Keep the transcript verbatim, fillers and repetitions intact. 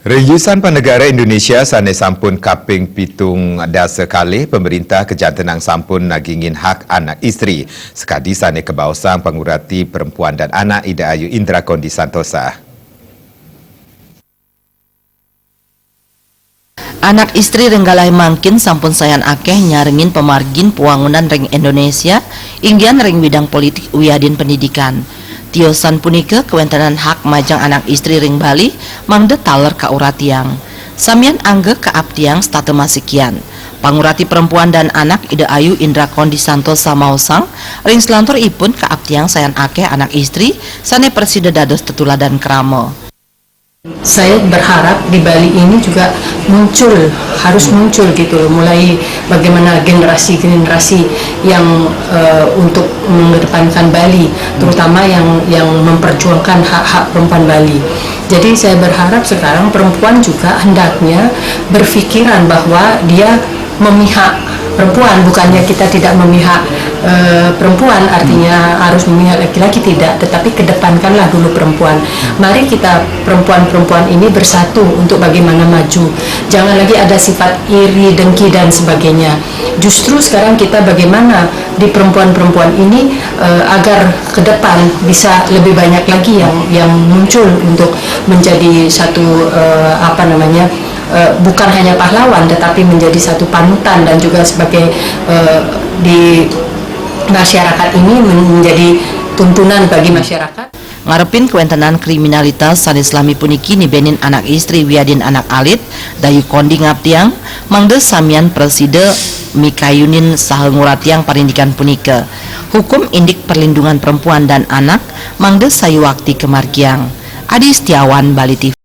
Ring yusan panegara Indonesia sane sampun kaping pitung dasa kalih, pemerintah kajantenang sampun nagingin hak anak istri. Sakadi sane kabaosang pangurati perempuan dan anak Ida Ayu Indra Kondi Santosa. Anak istri ring galahe mangkin sampun sayan akeh nyarengin pamargin pawangunan ring Indonesia, inggihan ring bidang politik wiadin pendidikan. Tiosan punika kawentenan hak majeng anak istri ring Bali mangda taler kauratiang. Samian angga kaaptiang setata masikian. Pangurati perempuan dan anak Ida Ayu Indra Kondi Santosa maosang, ring selanturipun kaaptiang sayan akeh anak istri sane prasida dados tetuladan krama. Saya berharap di Bali ini juga muncul, harus muncul gitu loh, mulai bagaimana generasi-generasi yang eh, untuk mengedepankan Bali, terutama yang yang memperjuangkan hak-hak perempuan Bali. Jadi saya berharap sekarang perempuan juga hendaknya berpikiran bahwa dia memihak perempuan, bukannya kita tidak memihak eh, perempuan, artinya harus memihak laki-laki, tidak, tetapi kedepankanlah dulu perempuan. Mari kita perempuan-perempuan ini bersatu untuk bagaimana maju. Jangan lagi ada sifat iri, dengki dan sebagainya. Justru sekarang kita bagaimana di perempuan-perempuan ini eh, agar ke depan bisa lebih banyak lagi yang yang muncul untuk menjadi satu eh, apa namanya, eh, bukan hanya pahlawan tetapi menjadi satu panutan dan juga sebagai eh, di masyarakat ini men- menjadi tuntunan bagi masyarakat. Ngarepin kawentenan kriminalitas sane selami puniki nibenin anak istri wiadin anak alit, Dayu Kondi ngaptiang mangda samian prasida mikayunin saha nguratiang parindikan punika. Hukum indik perlindungan perempuan dan anak mangda sayuwakti kamargiang. Adi Setiawan, Bali T V.